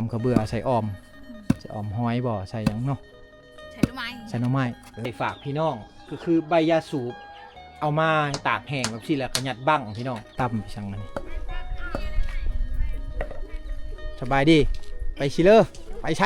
ອອມເຂົ້າເບືອໃສ່ອອມ ໃສ່ອອມຫອຍບໍ່ ໃສ່ຫຍັງເນາະ ໃສ່ໜໍ່ໄມ້ ໃສ່ໜໍ່ໄມ້ ໄປຝາກພີ່ນ້ອງ ກໍຄືໃບຢາສູບ ເອົາມາຕາກແຫ້ງແບບຊີ້ ແລ້ວກໍຍັດບັ້ງພີ່ນ້ອງ ຕຳໄປສັ່ງອັນນີ້ ສະບາຍດີ ໄປຊິເລີ ໄປໃສ?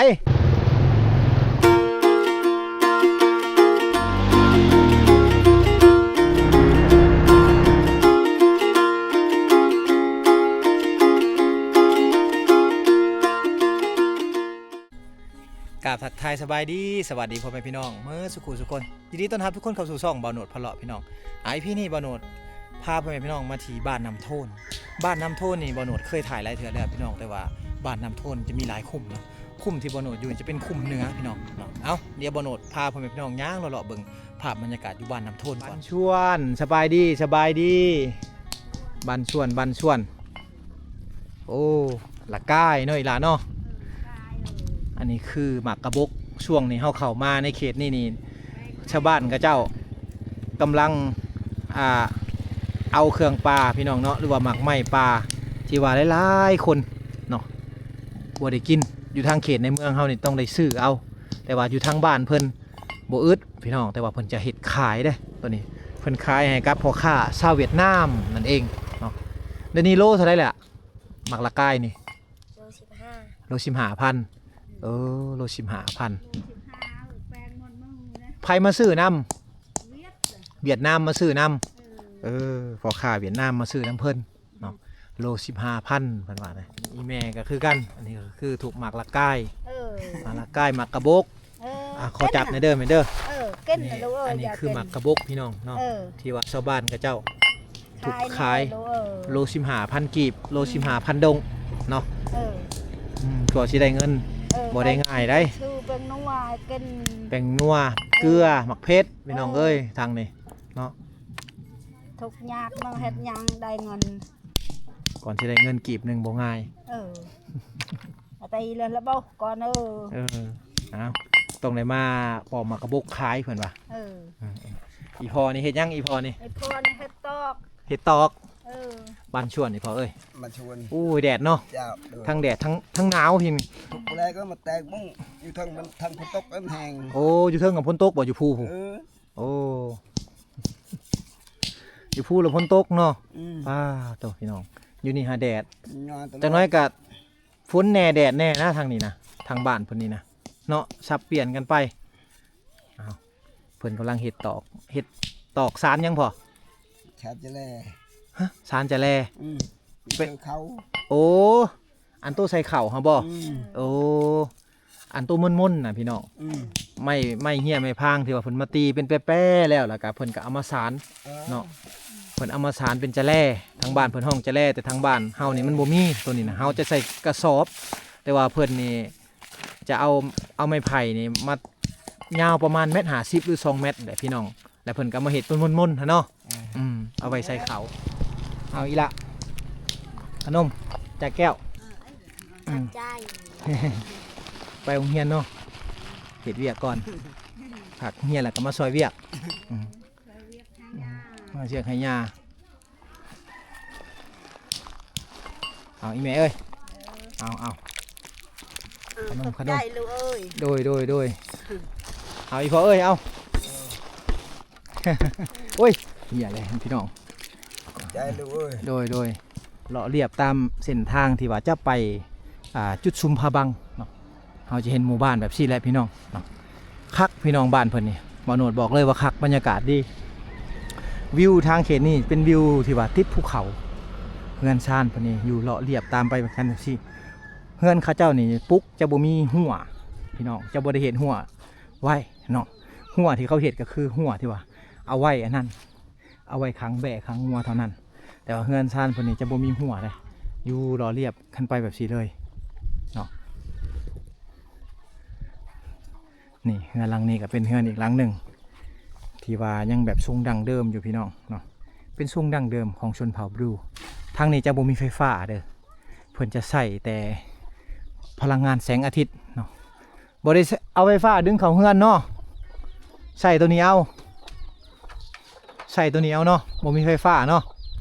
ກາບທັກທາຍສະບາຍດີ ສະຫວັດດີພໍ່ແມ່ພີ່ນ້ອງເໝິດສູ່ຜູ້ສູ່ຄົນ ຍິນດີຕ້ອນຮັບທຸກຄົນເຂົ້າສູ່ຊ່ອງບ່າວໂນດພາເລາະພີ່ນ້ອງ. ອາ ອີພີນີ້ບ່າວໂນດພາພໍ່ແມ່ພີ່ນ້ອງມາທີ່ບ້ານນ້ຳໂທນ. ບ້ານນ້ຳໂທນນີ້ບ່າວໂນດເຄີຍຖ່າຍຫຼາຍເທື່ອແລ້ວພີ່ນ້ອງ ແຕ່ວ່າບ້ານນ້ຳໂທນຈະມີຫຼາຍຄຸ້ມເນາະ. ຄຸ້ມທີ່ບ່າວໂນດຢູ່ຈະເປັນຄຸ້ມເໜືອພີ່ນ້ອງເນາະ. ເອົ້າ ດຽວບ່າວໂນດພາພໍ່ແມ່ພີ່ນ້ອງຍ່າງເລາະໆເບິ່ງພາບບັນຍາກາດຢູ່ບ້ານນ້ຳໂທນກ່ອນ. ບ້ານຊວນ ສະບາຍດີ ສະບາຍດີ ບ້ານຊວນ ບ້ານຊວນ. ໂອ້ ລະກາຍເນາະ ອີ່ຫຼ້າເນາະ. ອັນນີ້ຄືໝາກກະບົກ. ຊ່ວງນີ້ເຮົາເຂົ້າມາໃນເຂດນີ້ນີ້ ຊາວບ້ານເຂົາເຈົ້າກຳລັງ ອ່າ ເອົາເຄື່ອງປ່າພີ່ນ້ອງເນາະ ຫຼືວ່າໝາກໄມ້ປ່າ ທີ່ວ່າຫຼາຍໆຄົນເນາະ ບໍ່ໄດ້ກິນ. ຢູ່ທາງເຂດໃນເມືອງເຮົານີ້ຕ້ອງໄດ້ຊື້ເອົາ ແຕ່ວ່າຢູ່ທາງບ້ານເພິ່ນບໍ່ອຶດພີ່ນ້ອງ ແຕ່ວ່າເພິ່ນຈະເຮັດຂາຍເດ້. ໂຕນີ້ເພິ່ນຂາຍໃຫ້ກັບພໍ່ຄ້າຊາວຫວຽດນາມນັ້ນເອງເນາະ. ດຽວນີ້ໂລເທົ່າໃດແຫຼະ ໝາກລະກາຍນີ້? ໂລສິບຫ້າ ໂລສິບຫ້າພັນ. ເອີ ໂລສິບຫ້າພັນ. ໃຜມາຊື້ນຳ? ຫວຽດນາມມາຊື້ນຳ. ເອີ ພໍ່ຄ້າຫວຽດນາມມາຊື້ນຳເພິ່ນເນາະ. ໂລສິບຫ້າພັນ ເພິ່ນວ່ານະ. ອີ່ແມ່ກໍຄືກັນ ອັນນີ້ກໍຄືທຸກໝາກລະກາຍ. ເອີ ໝາກລະກາຍ ໝາກກະບົກ. ເອີ ອ່າ ຂໍຈັບແດ່ເດີແມ່ເດີ. ເອີ ກິນ ອັນນີ້ ລູກເອີຍ ອັນນີ້ຄືໝາກກະບົກພີ່ນ້ອງເນາະ. ເອີ ທີ່ວ່າຊາວບ້ານເຂົາເຈົ້າ ທຸກຂາຍ ຂາຍໂລ ເອີ ໂລສິບຫ້າພັນກີບ ໂລສິບຫ້າພັນດົງເນາະ. ເອີ ອືມ ກວ່າຊິໄດ້ເງິນ ເອີ ບໍ່ໄດ້ງ່າຍໃດ໋. ຊື້ແປ້ງນົວກິນ ແປ້ງນົວ ເກືອ ໝາກເຜັດ ພີ່ນ້ອງເອີຍ ທາງນີ້ເນາະ. ທຸກຍາກເນາະ ເຮັດຫຍັງໄດ້ເງິນ ກ່ອນຊິໄດ້ເງິນກີບໜຶ່ງບໍ່ງ່າຍ. ເອີ ເອົາໄປເລີຍລະບໍ່ກ່ອນເອີ. ເອີ ເອົາ ຕ້ອງໄດ້ມາປອກໝາກກະບົກຂາຍເພິ່ນວ່າ. ເອີ ເອີ ເອີ ອີ່ພໍ່ນີ້ເຮັດຫຍັງ? ອີ່ພໍ່ນີ້ ອີ່ພໍ່ນີ້ເຮັດຕອກ ເຮັດຕອກ. ເອີ ບ້ານຊວນ ອີ່ພໍ່ເອີຍ ບ້ານຊວນ. ໂອ້ຍ ແດດເນາະ. ເຈົ້າ ທັງແດດ ທັງ ທັງໜາວພີ້. ທຸກແລກໍມາແຕກມຸ້ງ ຢູ່ເທິງມັນທັງຝົນຕົກ ມັນແຫ້ງ. ໂອ້ ຢູ່ເທິງກໍຝົນຕົກບໍ່? ຢູ່ພູພຸ້ນ. ເອີ ໂອ້ ຢູ່ພູລະຝົນຕົກເນາະ. ອືມ ປ້າໂຕ ພີ່ນ້ອງ ຢູ່ນີ້ຫາແດດ ຈັກໜ້ອຍກະຝົນແດ່ແດດແດ່ນະ ທາງນີ້ນະ ທາງບ້ານເພິ່ນນີ້ນະເນາະ ສັບປ່ຽນກັນໄປ. ອ້າວ ເພິ່ນກຳລັງເຮັດຕອກ ເຮັດຕອກສານຫຍັງພໍ່? ສານຈະແລ. ຮະ ສານຈະແລ. ອືມ ເປັນເຂົ້າ. ໂອ້ ອັນໂຕໃສ່ເຂົ້າຫັ້ນບໍ່? ອືມ ໂອ້ ອັນໂຕມົນໆນະພີ່ນ້ອງ. ອືມ ໄມ້ ໄມ້ເຮ້ຍໄມ້ພາງທີ່ວ່າເພິ່ນມາຕີເປັນແປໆແລ້ວ ແລ້ວກະເພິ່ນກະເອົາມາສານ ເອີ ເນາະ. ເພິ່ນເອົາມາສານເປັນຈະແລ ທາງບ້ານເພິ່ນຮ້ອງຈະແລ ແຕ່ທາງບ້ານເຮົານີ້ມັນບໍ່ມີໂຕນີ້ນະ. ເຮົາຈະໃສ່ກະສອບ ແຕ່ວ່າເພິ່ນນີ້ຈະເອົາ ເອົາໄມ້ໄຜ່ນີ້ມາ ຍາວປະມານແມັດຫ້າສິບ ຫຼື ສອງແມັດແຫຼະພີ່ນ້ອງ ແລ້ວເພິ່ນກໍເອົາມາເຮັດເປັນມົນໆຫັ້ນເນາະ. ອືມ ເອົາໄວ້ໃສ່ເຂົ້າ. ເອົາອີ່ຫຼ້າ ຂະໜົມ ຈາກແກ້ວ. ອືມ ໄປໂຮງຮຽນເນາະ ເຮັດວຽກກ່ອນ ພັກຮຽນແລ້ວກໍມາຊ່ອຍວຽກ. ອືມ ມາຊ່ວຍໃຫ້ຍ່າ. ເອົາ ອີ່ແມ່ເອີຍ ເອົາ ເອົາ ເອົາ ຂະໜົມ ຂະໜົມ ຂອບໃຈລູກເອີຍ. ໂດຍ ໂດຍ ໂດຍ ເອົາ ອີ່ພໍ່ເອີຍ ເອົາ. ໂອ້ຍ ເຫຍແຫຼະພີ່ນ້ອງ ຂອບໃຈລູກເອີຍ. ໂດຍ ໂດຍ ເລາະລຽບຕາມເສັ້ນທາງທີ່ວ່າຈະໄປ ອ່າ ຈຸດຊຸມຜາບັງເນາະ. ເຮົາຈະເຫັນໝູ່ບ້ານແບບຊີ້ແຫຼະພີ່ນ້ອງເນາະ. ຄັກພີ່ນ້ອງ ບ້ານເພິ່ນນີ້ ບ່າວໂນດບອກເລີຍວ່າຄັກ ບັນຍາກາດດີ. ວິວທາງເຂດນີ້ເປັນວິວທີ່ວ່າຕິດພູເຂົາ. ເຮືອນຊານເພິ່ນນີ້ຢູ່ເລາະລຽບຕາມໄປກັນຈັ່ງຊີ້. ເຮືອນເຂົາເຈົ້ານີ້ປຸກຈະບໍ່ມີຮົ້ວພີ່ນ້ອງ ຈະບໍ່ໄດ້ເຮັດຮົ້ວໄວ້ເນາະ. ຮົ້ວທີ່ເຂົາເຮັດກໍຄືຮົ້ວທີ່ວ່າເອົາໄວ້ອັນນັ້ນ ເອົາໄວ້ຂັງແບ້ຂັງງົວເທົ່ານັ້ນ. ແຕ່ວ່າເຮືອນຊານເພິ່ນນີ້ຈະບໍ່ມີຮົ້ວເດ້ ຢູ່ເລາະລຽບກັນໄປແບບຊີ້ເລີຍເນາະ. ນີ້ເຮືອນຫຼັງນີ້ກໍເປັນເຮືອນອີກຫຼັງໜຶ່ງ ທີ່ວ່າຍັງແບບຊົງດັ້ງເດີມຢູ່ພີ່ນ້ອງເນາະ. ເປັນຊົງດັ້ງເດີມຂອງຊົນເຜົ່າບຣູ. ທາງນີ້ຈະບໍ່ມີໄຟຟ້າເດີ ເພິ່ນຈະໃຊ້ແຕ່ພະລັງງານແສງອາທິດເນາະ. ບໍ່ໄດ້ ເອົາໄຟຟ້າດຶງເຂົ້າເຮືອນເນາະ. ໃຊ້ໂຕນີ້ເອົາ ໃຊ້ໂຕນີ້ເອົາເນາະ ບໍ່ມີໄຟຟ້າເນາະ.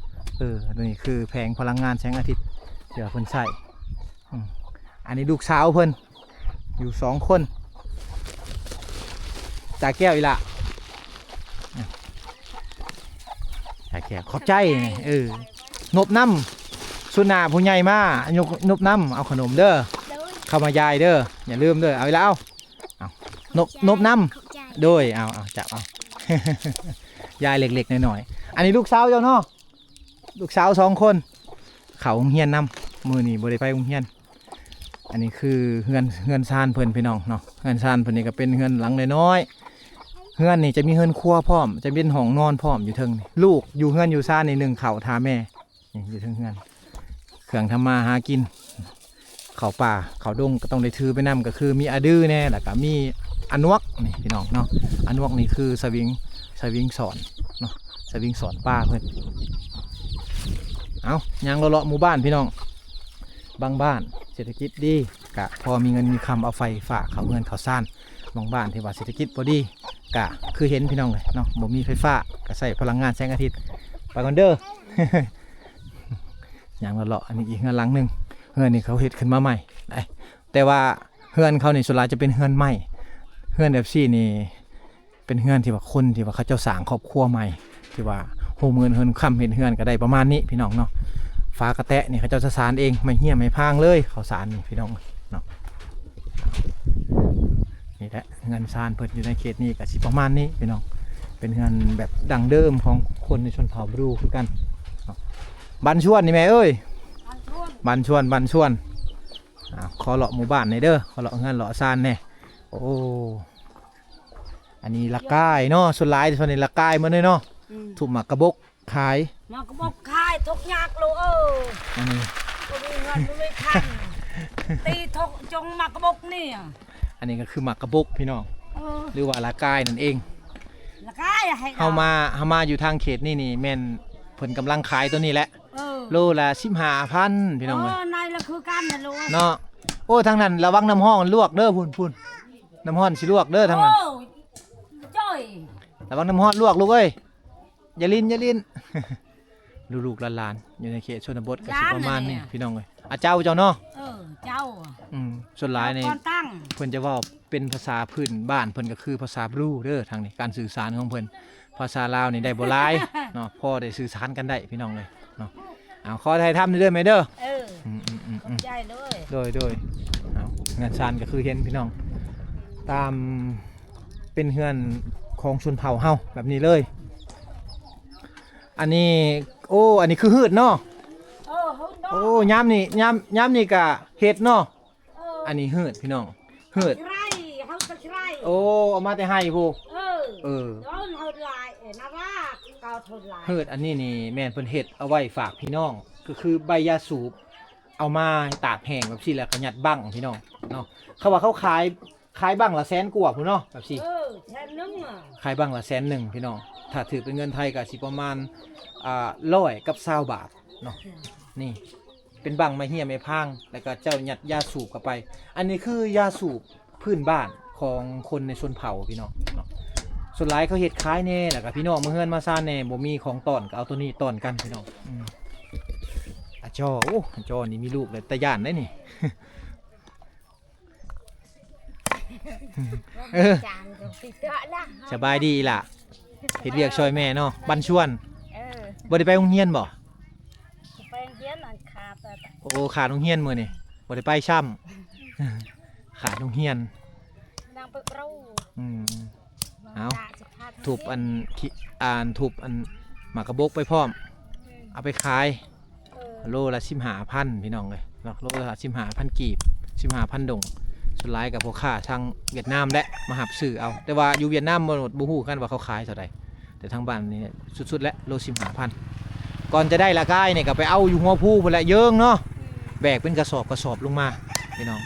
ເອີ ໂຕນີ້ຄືແຜງພະລັງງານແສງອາທິດທີ່ວ່າເພິ່ນໃຊ້. ອືມ ອັນນີ້ລູກສາວເພິ່ນ ຢູ່ສອງຄົນ. ຕາແກ້ວອີ່ຫຼ້າ ຕາແກ້ວ ຂອບໃຈ. ເອີ ນົບນຳ ສຸດໜ້າຜູ້ໃຫຍ່ມາ ຍົກນົບນຳ ເອົາຂະໜົມເດີ ໂດຍ ເຂົ້າມາຢາຍເດີ ຢ່າລືມເດີ. ເອົາອີ່ຫຼ້າ ເອົາ ເອົາ ນົບ ນົບນຳ ຂອບໃຈ ໂດຍ ເອົາ ເອົາ ຈັບເອົາ ຢາຍເລັກໆນ້ອຍໆ. ອັນນີ້ລູກສາວເຈົ້າເນາະ ລູກສາວສອງຄົນ ເຂົ້າໂຮງຮຽນນຳ ມື້ນີ້ບໍ່ໄດ້ໄປໂຮງຮຽນ. ອັນນີ້ຄືເຮືອນ ເຮືອນຊານເພິ່ນພີ່ນ້ອງເນາະ. ເຮືອນຊານເພິ່ນນີ້ກໍເປັນເຮືອນຫຼັງນ້ອຍໆ ເຮືອນນີ້ຈະມີເຮືອນຄົວພ້ອມ ຈະເປັນຫ້ອງນອນພ້ອມຢູ່ເທິງນີ້. ລູກຢູ່ເຮືອນຢູ່ຊານນີ້ ໜຶ້ງເຂົ້າຖ້າແມ່ ນີ້ຢູ່ເທິງເຮືອນ ເຄື່ອງທຳມາຫາກິນ ເຂົ້າປ່າເຂົ້າດົງກໍຕ້ອງໄດ້ຖືໄປນຳ ກໍຄືມີອາດືແດ່ ແລ້ວກໍມີອານວກນີ້ພີ່ນ້ອງເນາະ. ອານວກນີ້ຄືສະວິງ ສະວິງສອນເນາະ ສະວິງສອນປາເພິ່ນ. ເອົາ ຍ່າງເລາະໆໝູ່ບ້ານພີ່ນ້ອງ ບາງບ້ານເສດຖະກິດດີ ກະພໍມີເງິນມີຄຳເອົາໄຟຟ້າເຂົ້າເຮືອນເຂົ້າຊານ. ບາງບ້ານທີ່ວ່າເສດຖະກິດບໍ່ດີ ກະຄືເຫັນພີ່ນ້ອງເອີຍເນາະ ບໍ່ມີໄຟຟ້າ ກະໃຊ້ພະລັງງານແສງອາທິດ. ໄປກ່ອນເດີ ຍ່າງເລາະໆ. ອັນນີ້ອີກເຮືອນຫຼັງໜຶ່ງ ເຮືອນນີ້ເຂົາເຮັດຂຶ້ນມາໃໝ່ ແຕ່ວ່າເຮືອນເຂົານີ້ສ່ວນຫຼາຍຈະເປັນເຮືອນໄມ້. ເຮືອນແບບຊີ້ນີ້ເປັນເຮືອນທີ່ວ່າຄົນທີ່ວ່າເຂົາເຈົ້າສ້າງຄອບຄົວໃໝ່ ທີ່ວ່າໂຮມເງິນໂຮມຄຳເຮັດເຮືອນກໍໄດ້ປະມານນີ້ພີ່ນ້ອງເນາະ. ຝາກະແຕະນີ້ເຂົາເຈົ້າຈະສານເອງ ໄມ້ຮຽມໄມ້ພາງເລີຍ ເຂົາສານນີ້ພີ່ນ້ອງເນາະ. ນີ້ແຫຼະ ເຮືອນຊານເພິ່ນຢູ່ໃນເຂດນີ້ກໍຊິປະມານນີ້ພີ່ນ້ອງ ເປັນເຮືອນແບບດັ້ງເດີມຂອງຄົນໃນຊົນເຜົ່າບຣູຄືກັນເນາະ. ບ້ານຊວນນີ້ແມ່ເອີຍ ບ້ານຊວນ ບ້ານຊວນ ອ່າ ຂໍເລາະໝູ່ບ້ານແດ່ເດີ ຂໍເລາະເຮືອນເລາະຊານແດ່. ໂອ້ ອັນນີ້ລະກາຍເນາະ ສ່ວນຫຼາຍສ່ວນນີ້ລະກາຍໝົດເລີຍເນາະ. ອືມ ທຸບໝາກກະບົກ ຂາຍ ໝາກກະບົກຂາຍ ທຸກຍາກລູກເອີຍ. ອັນນີ້ ບໍ່ມີເງິນບໍ່ມີຄຳ ຕີທຸກຈົງໝາກກະບົກນີ້. ອັນນີ້ກໍຄືໝາກກະບົກພີ່ນ້ອງ ເອີ ຫຼືວ່າລະກາຍນັ້ນເອງ. ລະກາຍໃຫ້ເຮົາມາ ເຮົາມາຢູ່ທາງເຂດນີ້ນີ້ແມ່ນເພິ່ນກຳລັງຂາຍຕົວນີ້ແຫຼະ ເອີ ໂລລະສິບຫ້າພັນພີ່ນ້ອງເອີຍ. ເອີ ໃນລະຄືກັນນະລູກເນາະ. ໂອ້ ທາງນັ້ນລະວັງນ້ຳຮ້ອນລວກເດີ ພຸ້ນໆ ນ້ຳຮ້ອນຊິລວກເດີທາງນັ້ນ. ໂອ້ ຈ້ອຍ ລະວັງນ້ຳຮ້ອນລວກລູກເອີຍ. ຢ່າຫຼິ້ນ ຢ່າຫຼິ້ນ ລູກໆຫຼານໆຢູ່ໃນເຂດຊົນນະບົດກໍຊິປະມານນີ້ພີ່ນ້ອງເອີຍ. ອາເຈົ້າເຈົ້າເນາະ ເອີ ເຈົ້າ. ອືມ ສ່ວນຫຼາຍນີ້ເພິ່ນຈະເວົ້າເປັນພາສາພື້ນບ້ານເພິ່ນ ກໍຄືພາສາບຣູເດີ. ທາງນີ້ການສື່ສານຂອງເພິ່ນ ພາສາລາວນີ້ໄດ້ບໍ່ຫຼາຍເນາະ ພໍໄດ້ສື່ສານກັນໄດ້ພີ່ນ້ອງເອີຍເນາະ. ເອົາ ຂໍຖ່າຍທຳເດີແມ່ເດີ. ເອີ ອືມໆໆ ຂອບໃຈເດີ. ໂດຍໆ ເອົາ ເຮືອນຊານກໍຄືເຫັນພີ່ນ້ອງ ຕາມ ເປັນເຮືອນຂອງຊົນເຜົ່າເຮົາແບບນີ້ເລີຍ. ອັນນີ້ ໂອ້ ອັນນີ້ຄືຮືດເນາະ. ເອີ ຮືດເນາະ. ໂອ້ ຍາມນີ້ ຍາມ ຍາມນີ້ກະເຫັດເນາະ. ເອີ ອັນນີ້ຮືດພີ່ນ້ອງ ຮືດ ໄຮ່ ເຮົາກໍໄຮ່. ໂອ້ ເອົາມາແຕ່ໄຮ່ພຸ້ນ. ເອີ ເອີ ເຮົາເຮັດຫຼາຍ ເອີ ນາວ່າກໍເຮັດຫຼາຍ. ຮືດອັນນີ້ນີ້ແມ່ນເພິ່ນເຮັດເອົາໄວ້ຝາກພີ່ນ້ອງ ກໍຄືໃບຢາສູບ ເອົາມາຕາກແຫ້ງແບບຊີ້ ແລ້ວກໍຍັດບັ້ງພີ່ນ້ອງເນາະ. ເຂົາວ່າເຂົາຂາຍ ຂາຍບັ້ງລະແສນກວ່າພຸ້ນເນາະ ແບບຊີ້. ເອີ ແສນໜຶ່ງອະ ຂາຍບັ້ງລະແສນໜຶ່ງພີ່ນ້ອງ. ຖ້າຖືກເປັນເງິນໄທກໍຊິປະມານ ອ່າ ຮ້ອຍກັບຊາວບາດເນາະ. ນີ້ເປັນບັ້ງໄມ້ຮຽມໄມ້ພາງ ແລ້ວກໍເຈົ້າຍັດຢາສູບເຂົ້າໄປ. ອັນນີ້ຄືຢາສູບພື້ນບ້ານຂອງຄົນໃນຊົນເຜົ່າພີ່ນ້ອງເນາະ. ສ່ວນຫຼາຍເຂົາເຮັດຂາຍແດ່ ແລ້ວກໍພີ່ນ້ອງມາເຮືອນມາຊານແດ່ ບໍ່ມີຂອງຕ້ອນ ກໍເອົາໂຕນີ້ຕ້ອນກັນພີ່ນ້ອງ. ອືມ ອາຈໍ ໂອ້ ອາຈໍນີ້ມີລູກແລ້ວ ຕາຢ້ານໄດ໋ນີ້. ເອີ ສະບາຍດີອີ່ຫຼ້າ ເຮັດວຽກຊ່ອຍແມ່ເນາະ. ບ້ານຊວນ ເອີ ບໍ່ໄດ້ໄປໂຮງຮຽນບໍ່? ໄປໂຮງຮຽນ ອັນຂາດ. ໂອ້ ຂາດໂຮງຮຽນມື້ນີ້ ບໍ່ໄດ້ໄປຊ້ຳ ຂາດໂຮງຮຽນ. ອືມ ເອົາ ທຸບອັນ ອັນ ທຸບອັນໝາກກະບົກໄປພ້ອມ ເອົາໄປຂາຍ ເອີ ໂລລະສິບຫ້າພັນພີ່ນ້ອງເອີຍເນາະ. ໂລລະສິບຫ້າພັນກີບ ສິບຫ້າພັນດົງ. ສ່ວນຫຼາຍກໍພໍ່ຄ້າທາງຫວຽດນາມແຫຼະມາຮັບຊື້ເອົາ ແຕ່ວ່າຢູ່ຫວຽດນາມບໍ່ ບໍ່ຮູ້ຄືກັນວ່າເຂົາຂາຍເທົ່າໃດ ແຕ່ທາງບ້ານນີ້ສຸດໆແຫຼະ ໂລສິບຫ້າພັນ. ກ່ອນຈະໄດ້ລະກາຍນີ້ກໍໄປເອົາຢູ່ຫົວພູພຸ້ນແຫຼະ ເຢິງເນາະ ແບກເປັນກະສອບກະສອບລົງມາພີ່ນ້ອງ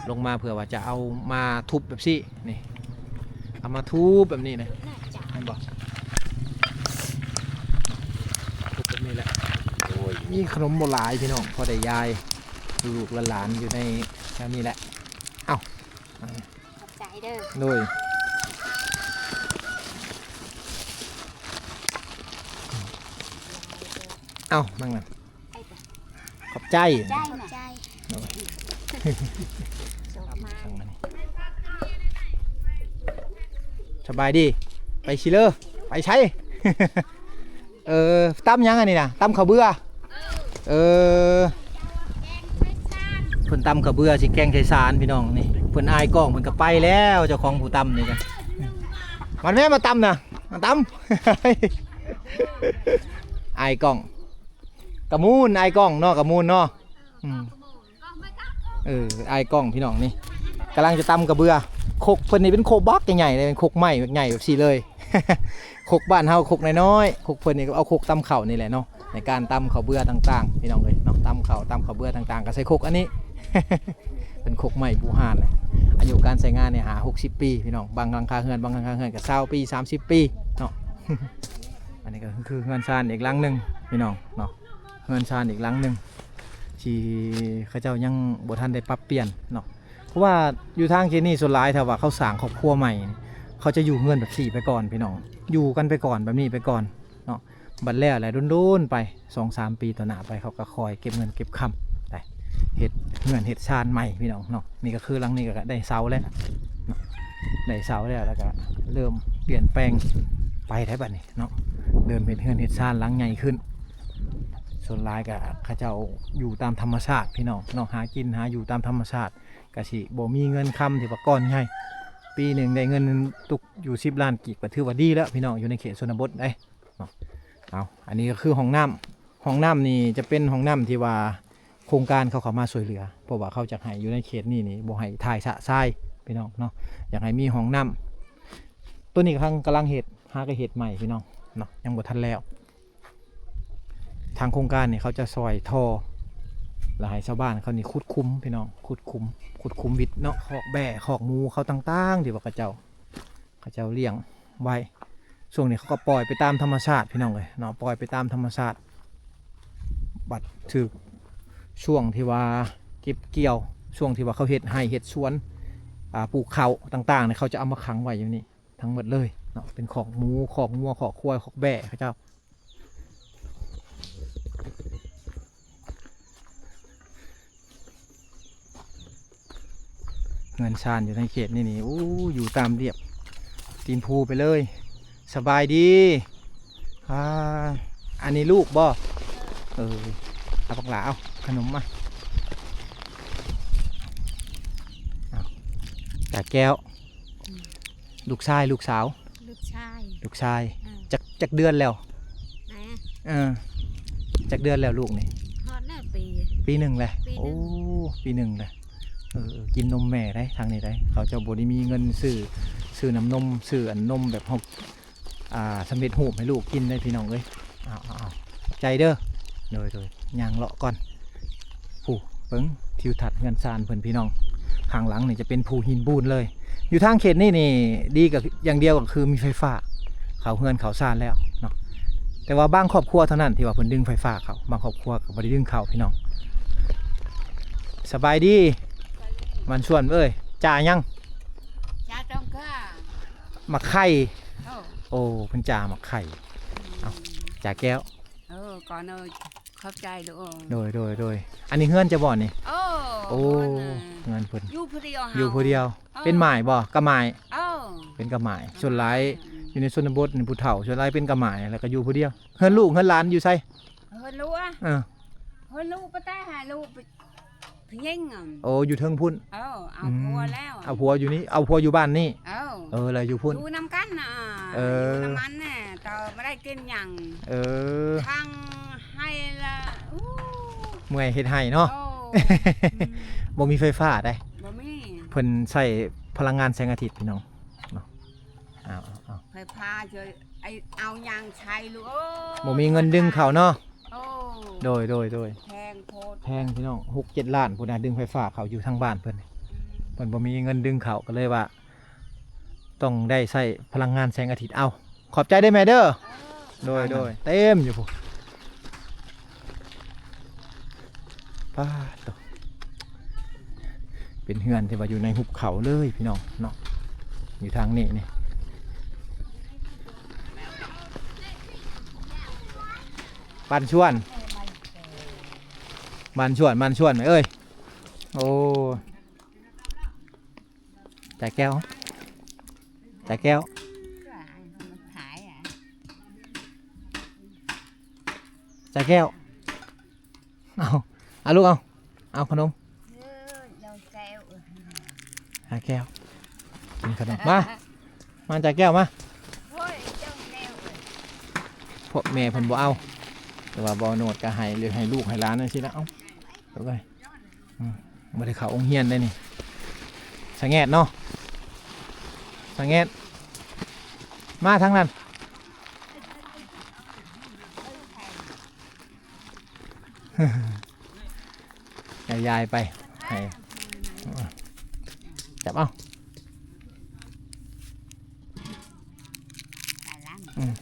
ລົງມາເພື່ອວ່າຈະເອົາມາທຸບແບບຊີ້. ນີ້ ເອົາມາທຸບແບບນີ້ນະ ເຫັນບໍ່? ທຸບແບບນີ້ແຫຼະ. ໂອ້ຍ ມີຂະໜົມບໍ່ຫຼາຍພີ່ນ້ອງ ພໍໄດ້ຢາຍລູກໆຫຼານໆຢູ່ໃນແຖວນີ້ແຫຼະ. ເອົ້າ ຂອບໃຈເດີ. ໂດຍ. ເອົ້າ ມັງນັ້ນ. ຂອບໃຈ. ຂອບໃຈ. ໂດຍ. ສະບາຍດີ ໄປຊິເລີ ໄປໃສ? ເອີ ຕຳຫຍັງອັນນີ້ນະ? ຕຳເຂົ້າເບືອ. ເອີ ເພິ່ນຕຳເຂົ້າເບືອຊິແກງໃສ່ຊານພີ່ນ້ອງ. ນີ້ເພິ່ນອາຍກ້ອງ ເພິ່ນກໍໄປແລ້ວ ເຈົ້າຂອງຜູ້ຕຳນີ້ກໍ ມາແມ່ມາຕຳນະ ມາຕຳ ອາຍກ້ອງ ກະມູນ ອາຍກ້ອງເນາະ ກະມູນເນາະ. ອືມ ເອີ ອາຍກ້ອງພີ່ນ້ອງ ນີ້ກຳລັງຈະຕຳກະເບືອ. ຄົກເພິ່ນນີ້ເປັນຄົກບັກໃຫຍ່ໆເລີຍ ເປັນຄົກໄມ້ບັກໃຫຍ່ແບບຊີ້ເລີຍ. ຄົກບ້ານເຮົາຄົກນ້ອຍໆ ຄົກເພິ່ນນີ້ກໍເອົາຄົກຕຳເຂົ້ານີ້ແຫຼະເນາະ ໃນການຕຳເຂົ້າເບືອຕ່າງໆ ພີ່ນ້ອງເອີຍເນາະ. ຕຳເຂົ້າ ຕຳເຂົ້າເບືອຕ່າງໆ ກໍໃສ່ຄົກອັນນີ້ ເປັນຄົກໄມ້ບູຮານ ອາຍຸການໃຊ້ງານນີ້ຫ້າຫົກສິບປີ ພີ່ນ້ອງ. ບາງຫຼັງຄາເຮືອນ ບາງຫຼັງຄາເຮືອນກໍຊາວປີ ສາມສິບປີເນາະ. ອັນນີ້ກໍຄືເຮືອນຊານອີກຫຼັງໜຶ່ງ ພີ່ນ້ອງເນາະ. ເຮືອນຊານອີກຫຼັງໜຶ່ງ ທີ່ເຂົາເຈົ້າຍັງບໍ່ທັນໄດ້ປັບປ່ຽນເນາະ. ເພາະວ່າຢູ່ທາງເຂດນີ້ສ່ວນຫຼາຍ ຖ້າວ່າເຂົາສ້າງຄອບຄົວໃໝ່ ເຂົາຈະຢູ່ເຮືອນແບບນີ້ໄປກ່ອນ ພີ່ນ້ອງ, ຢູ່ກັນໄປກ່ອນ ແບບນີ້ໄປກ່ອນເນາະ. ບັດແລ້ວແຫຼະ ດົນໆໄປ ສອງສາມປີຕໍ່ໜ້າໄປ ເຂົາກໍຄ່ອຍເກັບເງິນເກັບຄຳໄດ້ ເຮັດເຮືອນເຮັດຊານໃໝ່ ພີ່ນ້ອງເນາະ. ນີ້ກໍຄືຫຼັງນີ້ກໍໄດ້ເສົາແລ້ວເນາະ, ໄດ້ເສົາແລ້ວ ແລ້ວກໍເລີ່ມປ່ຽນແປງໄປໄດ້ບັດນີ້ເນາະ, ເລີ່ມເຮັດເຮືອນເຮັດຊານຫຼັງໃຫຍ່ຂຶ້ນ. ສ່ວນຫຼາຍກໍເຂົາເຈົ້າຢູ່ຕາມທຳມະຊາດ ພີ່ນ້ອງເນາະ, ຫາກິນຫາຢູ່ຕາມທຳມະຊາດ ກະຊິບໍ່ມີເງິນຄຳທີ່ວ່າກ້ອນໃຫຍ່. ປີໜຶ່ງໄດ້ເງິນຕົກຢູ່ສິບລ້ານກີບ ກໍຖືວ່າດີແລ້ວ ພີ່ນ້ອງ, ຢູ່ໃນເຂດຊົນນະບົດເດ້ເນາະ. ເອົາ ອັນນີ້ກໍຄືຫ້ອງນ້ຳ, ຫ້ອງນ້ຳນີ້ຈະເປັນຫ້ອງນ້ຳທີ່ວ່າໂຄງການເຂົາເຂົ້າມາຊ່ວຍເຫຼືອ ເພາະວ່າເຂົາຢາກໃຫ້ຢູ່ໃນເຂດນີ້ນີ້ບໍ່ໃຫ້ຖ່າຍຊະຊາຍ ພີ່ນ້ອງເນາະ, ຢາກໃຫ້ມີຫ້ອງນ້ຳ. ໂຕນີ້ກຳລັງ ກຳລັງເຮັດ ຫາກໍເຮັດໃໝ່ ພີ່ນ້ອງເນາະ, ຍັງບໍ່ທັນແລ້ວ. ທາງໂຄງການນີ້ເຂົາຈະຊ່ອຍທໍ່ ແລ້ວໃຫ້ຊາວບ້ານເຂົານີ້ຂຸດຂຸມ ພີ່ນ້ອງ, ຂຸດຂຸມ ຂຸດຂຸມວິດເນາະ, ຄອກແບ້ ຄອກໝູເຂົາຕ່າງໆ ທີ່ວ່າເຂົາເຈົ້າ ເຂົາເຈົ້າລ້ຽງໄວ້. ຊ່ວງນີ້ເຂົາກໍປ່ອຍໄປຕາມທຳມະຊາດ ພີ່ນ້ອງເອີຍເນາະ, ປ່ອຍໄປຕາມທຳມະຊາດ. ບັດຖືກຊ່ວງທີ່ວ່າເກັບກ່ຽວ ຊ່ວງທີ່ວ່າເຂົາເຮັດໄຮ່ເຮັດສວນ ອາ ປູກເຂົ້າຕ່າງໆນີ້ ເຂົາຈະເອົາມາຂັງໄວ້ຢູ່ນີ້ທັງໝົດເລີຍເນາະ, ເປັນຄອກໝູ ຄອກງົວ ຄອກຄວາຍ ຄອກແບ້ເຂົາເຈົ້າ. ເຮືອນຊານຢູ່ໃນເຂດນີ້ນີ້ ໂອ້ ຢູ່ຕາມລຽບຕີນພູໄປເລີຍ. ສະບາຍດີ. ອ່າ ອັນນີ້ລູກບໍ່? ເອີ ເອົາບັກຫຼາ ເອົາຂະໜົມມາ. ເອົາ ຕາແກ້ວ. ອືມ ລູກຊາຍ ລູກສາວ? ລູກຊາຍ. ລູກຊາຍ. ເອີ ຈັກ ຈັກເດືອນແລ້ວ? ເອີ ຈັກເດືອນແລ້ວລູກນີ້? ຮອດແລ້ວປີ ປີໜຶ່ງແຫຼະ. ປີໜຶ່ງ. ໂອ້ ປີໜຶ່ງແຫຼະ. ເອີ ກິນນົມແມ່ໄດ໋ ທາງນີ້ໄດ໋, ເຂົາເຈົ້າບໍ່ໄດ້ມີເງິນຊື້ ຊື້ນ້ຳນົມ ຊື້ອັນນົມແບບເຮົາ ອ່າ ສຳເລັດຮູບໃຫ້ລູກກິນໄດ໋ ພີ່ນ້ອງເອີຍ. ເອົາ ເອົາ ເອົາ ຂອບໃຈເດີ. ໂດຍ ໂດຍ ຍ່າງເລາະກ່ອນ. ຜູ້ ເບິ່ງທິວທັດເຮືອນຊານເພິ່ນ ພີ່ນ້ອງ, ຂ້າງຫຼັງນີ້ຈະເປັນພູຫີນບູນເລີຍ. ຢູ່ທາງເຂດນີ້ນີ້ດີກໍຢ່າງດຽວກໍຄືມີໄຟຟ້າເຂົ້າເຮືອນເຂົ້າຊານແລ້ວເນາະ, ແຕ່ວ່າບາງຄອບຄົວເທົ່ານັ້ນທີ່ວ່າເພິ່ນດຶງໄຟຟ້າເຂົ້າ, ບາງຄອບຄົວກໍບໍ່ໄດ້ດຶງເຂົ້າ ພີ່ນ້ອງ. ສະບາຍດີ ມັນຊວນເອີຍ, ຈ່າຫຍັງ? ຈ່າຈອງກາ ໝາກໄຂ່. ໂອ້ ໂອ້ ເພິ່ນຈ່າໝາກໄຂ່. ເອົາ ຈ່າແກ້ວ. ເອີ ກ່ອນເອີຍ ຂອບໃຈລູກ. ໂດຍ ໂດຍ ໂດຍ. ອັນນີ້ເຮືອນເຈົ້າບໍ່ນີ້? ໂອ້ ໂອ້ ເຮືອນເພິ່ນ ຢູ່ຜູ້ດຽວ ຢູ່ຜູ້ດຽວ. ເອີ ເປັນໝ້າຍບໍ່? ກະໝ້າຍ. ເອີ ເປັນກະໝ້າຍ. ສ່ວນຫຼາຍ ອືມ ຢູ່ໃນຊົນນະບົດນີ້ ຜູ້ເຖົ້າສ່ວນຫຼາຍເປັນກະໝ້າຍ ແລ້ວກໍຢູ່ຜູ້ດຽວ. ເຮືອນລູກເຮືອນຫຼານຢູ່ໃສ? ເຮືອນລູກ ເອີ ເຮືອນລູກ ໄປແຕ່ຫາລູກ ຜູ້ຍິງ. ໂອ້ ຢູ່ເທິງພຸ້ນ. ເອີ ເອົາ ອືມ ຜົວແລ້ວ ເອົາຜົວຢູ່ນີ້ ເອົາຜົວຢູ່ບ້ານນີ້. ເອີ ເອີ ແລ້ວຢູ່ພຸ້ນ ຢູ່ນຳກັນນະ. ເອີ ຢູ່ນຳມັນແນ່ ແຕ່ບໍ່ໄດ້ກິນຫຍັງ. ເອີ ທັງໄຮ່ລະ ໂອ້ ເມື່ອຍເຮັດໄຮ່ເນາະ. ໂອ້ ອືມ ບໍ່ມີໄຟຟ້າໃດ໋. ບໍ່ມີ. ເພິ່ນໃຊ້ພະລັງງານແສງອາທິດ ພີ່ນ້ອງເນາະ. ເອົາ ເອົາ ເອົາ ໄຟຟ້າຊ່ວຍ ໄອ້ ເອົາຫຍັງໃຊ້ລູກເອີຍ. ບໍ່ມີເງິນດຶງເຂົ້າເນາະ. ໂອ້ ໂດຍ ໂດຍ ໂດຍ. ແພງໂພດ ແພງ ພີ່ນ້ອງ ຫົກເຈັດລ້ານພຸ້ນນະ ດຶງໄຟຟ້າເຂົ້າຢູ່ທາງບ້ານເພິ່ນ. ອືມ ເພິ່ນບໍ່ມີເງິນດຶງເຂົ້າ ກໍເລີຍວ່າຕ້ອງໄດ້ໃຊ້ພະລັງງານແສງອາທິດເອົາ. ຂອບໃຈເດີແມ່ເດີ. ເອີ ໂດຍ ໂດຍ. ເຕັມຢູ່ພຸ້ນ. ປາດໂຕ ເປັນເຮືອນທີ່ວ່າຢູ່ໃນຫຸບເຂົາເລີຍ ພີ່ນ້ອງເນາະ, ຢູ່ທາງນີ້ນີ້ ບ້ານຊວນ ບ້ານຊວນ ບ້ານຊວນເອີຍ. ໂອ້ ຈາແກ້ວ ຈາແກ້ວ ຈາແກ້ວ ເອົາ ເອົາລູກ ເອົາ ເອົາຂະໜົມ ເອີ ເຈົ້າແກ້ວ ຫາແກ້ວ ກິນຂະໜົມ ມາ ມາຈາແກ້ວ ມາ ໂອ້ຍ ເຈົ້າແກ້ວ ພວກແມ່ເພິ່ນບໍ່ເອົາ ແຕ່ວ່າບໍ່ໂນດກໍໃຫ້ ຫຼືໃຫ້ລູກໃຫ້ຫຼານຈັ່ງຊີ້ລະ ເອົາ ເອົາໄປ ອືມ ບໍ່ໄດ້ເຂົ້າໂຮງຮຽນເດ້ນີ້ ສະແງດເນາະ ສະແງດ ມາທາງນັ້ນ ໃຫ້ຍາຍໄປ ໃຫ້ ຈັບເອົາ ອືມ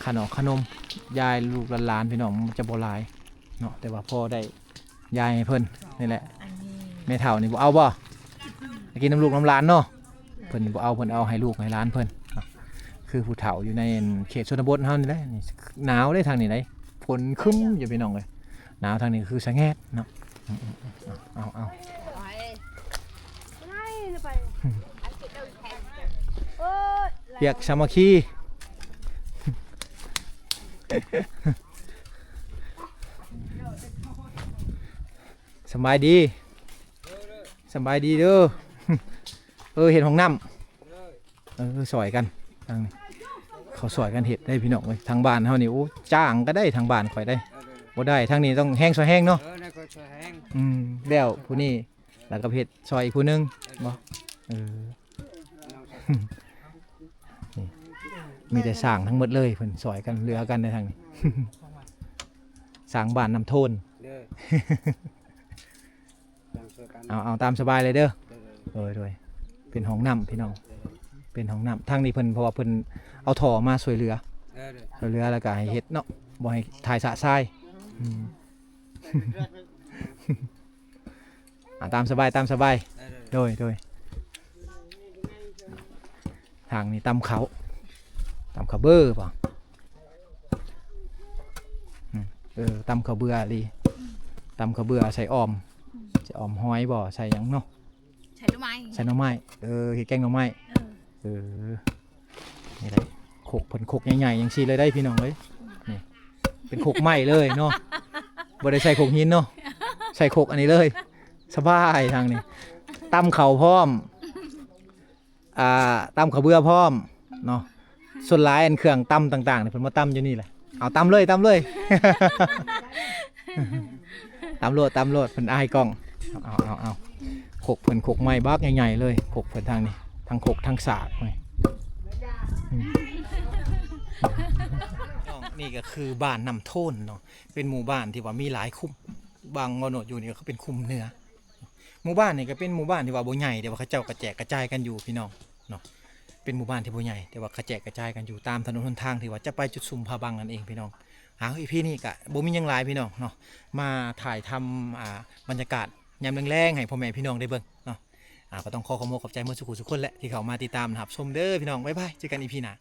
ຂະໜອກຂະໜົມ ຢາຍລູກຫຼານໆ ພີ່ນ້ອງ ມັນຈະບໍ່ຫຼາຍເນາະ ແຕ່ວ່າພໍໄດ້ຢາຍໃຫ້ເພິ່ນນີ້ແຫຼະ ແມ່ເຖົ້ານີ້ບໍ່ເອົາບໍ່? ໄປກິນນຳລູກນຳຫຼານເນາະ ເພິ່ນບໍ່ເອົາ ເພິ່ນເອົາໃຫ້ລູກໃຫ້ຫຼານເພິ່ນເນາະ ຄືຜູ້ເຖົ້າຢູ່ໃນເຂດຊົນນະບົດເຮົານີ້ແຫຼະ ນີ້ໜາວເດ້ທາງນີ້ໃດ ຝົນຄຶ້ມຢູ່ພີ່ນ້ອງເອີຍ ໜາວທາງນີ້ຄືສະແງດເນາະ ເອົາ ເອົາ ເອົາ ວຽກສາມັກຄີ ສະບາຍດີ ສະບາຍດີເດີ ເອີ ເຮັດຫ້ອງນ້ຳ ເອີ ຊ່ອຍກັນ ທາງນີ້ ເຂົາຊ່ອຍກັນເຮັດໄດ໋ພີ່ນ້ອງເອີຍ ທາງບ້ານເຮົານີ້ ໂອ້ ຈ້າງກໍໄດ້ ທາງບ້ານຂ້ອຍໄດ໋ ບໍ່ໄດ້ ທາງນີ້ຕ້ອງແຮງຊ່ອຍແຮງເນາະ ເອີ ນັ້ນກໍຊ່ອຍແຮງ ອືມ ແລ້ວຜູ້ນີ້ ແລ້ວກໍເຮັດຊ່ອຍອີກຜູ້ໜຶ່ງ ເອີ ບໍ່ ເອີ ນີ້ ມີແຕ່ສ້າງທັງໝົດເລີຍ ເພິ່ນຊ່ອຍກັນເຫຼືອກັນໃນທາງນີ້ ສ້າງບ້ານນ້ຳໂທນ ເດີ ຊ່ອຍກັນ ເອົາ ເອົາຕາມສະບາຍເລີຍເດີ ເດີ ໂດຍ ໂດຍ ເປັນຫ້ອງນ້ຳພີ່ນ້ອງ ເປັນຫ້ອງນ້ຳ ທາງນີ້ເພິ່ນ ເພາະວ່າເພິ່ນເອົາທໍ່ມາຊ່ວຍເຫຼືອ ເດີ ຊ່ວຍເຫຼືອແລ້ວກໍໃຫ້ເຮັດເນາະ ບໍ່ໃຫ້ຖ່າຍຊະຊາຍ ອືມ ອ່າ ຕາມສະບາຍ ຕາມສະບາຍ ໄດ້ເລີຍ ໂດຍ ໂດຍ ທາງນີ້ຕຳເຂົ້າ ຕຳເຂົ້າເບືອບໍ່? ອືມ ເອີ ຕຳເຂົ້າເບືອອີ່ຫຼີ ຕຳເຂົ້າເບືອໃສ່ອ່ອມ ໃສ່ອ່ອມຫອຍບໍ່? ໃສ່ຫຍັງເນາະ? ໃສ່ໜໍ່ໄມ້ ໃສ່ໜໍ່ໄມ້ ເອີ ເຮັດແກງໜໍ່ໄມ້ ເອີ ເອີ ນີ້ໄດ໋ ຄົກເພິ່ນຄົກໃຫຍ່ໆຈັ່ງຊີ້ເລີຍໄດ໋ພີ່ນ້ອງເອີຍ ນີ້ ເປັນຄົກໄມ້ເລີຍເນາະ ບໍ່ໄດ້ໃສ່ຄົກຫີນເນາະ ໃສ່ຄົກອັນນີ້ເລີຍ ສະບາຍທາງນີ້ ຕຳເຂົ້າພ້ອມ ອ່າ ຕຳເຂົ້າເບືອພ້ອມເນາະ ສ່ວນຫຼາຍອັນເຄື່ອງຕຳຕ່າງໆນີ້ ເພິ່ນມາຕຳຢູ່ນີ້ແຫຼະ ເອົາ ຕຳເລີຍ ຕຳເລີຍ ຕຳໂລດ ຕຳໂລດ ເພິ່ນອາຍກ້ອງ ເອົາ ເອົາ ເອົາ ຄົກເພິ່ນ ຄົກໄມ້ບັກໃຫຍ່ໆເລີຍ ຄົກເພິ່ນທາງນີ້ ທັງຄົກທັງສາກນີ້ ອືມ ນ້ອງ ນີ້ກໍຄືບ້ານນ້ຳໂທນເນາະ ເປັນໝູ່ບ້ານທີ່ວ່າມີຫຼາຍຄຸ້ມ ບາງບ່ອນໂນດຢູ່ນີ້ກໍຄືເປັນຄຸ້ມເໜືອ ໝູ່ບ້ານນີ້ກໍເປັນໝູ່ບ້ານທີ່ວ່າບໍ່ໃຫຍ່ ແຕ່ວ່າເຂົາເຈົ້າກະແຈກກະຈາຍກັນຢູ່ພີ່ນ້ອງເນາະ ເປັນໝູ່ບ້ານທີ່ບໍ່ໃຫຍ່ ແຕ່ວ່າກະແຈກກະຈາຍກັນຢູ່ຕາມຖະໜົນຫົນທາງທີ່ວ່າຈະໄປຈຸດຊຸມຜາບັງນັ້ນເອງພີ່ນ້ອງ. ເອົາ ອີພີນີ້ກະບໍ່ມີຫຍັງຫຼາຍພີ່ນ້ອງເນາະ ມາຖ່າຍທຳ ອ່າ ບັນຍາກາດຍາມແລງໆໃຫ້ພໍ່ແມ່ພີ່ນ້ອງໄດ້ເບິ່ງເນາະ ອ່າ ກໍຕ້ອງຂໍຂອບອົກຂອບໃຈໝົດສູ່ຜູ້ສູ່ຄົນແຫຼະ ທີ່ເຂົ້າມາຕິດຕາມຮັບຊົມເດີພີ່ນ້ອງ ບາຍບາຍ ເຈີກັນອີພີໜ້າ.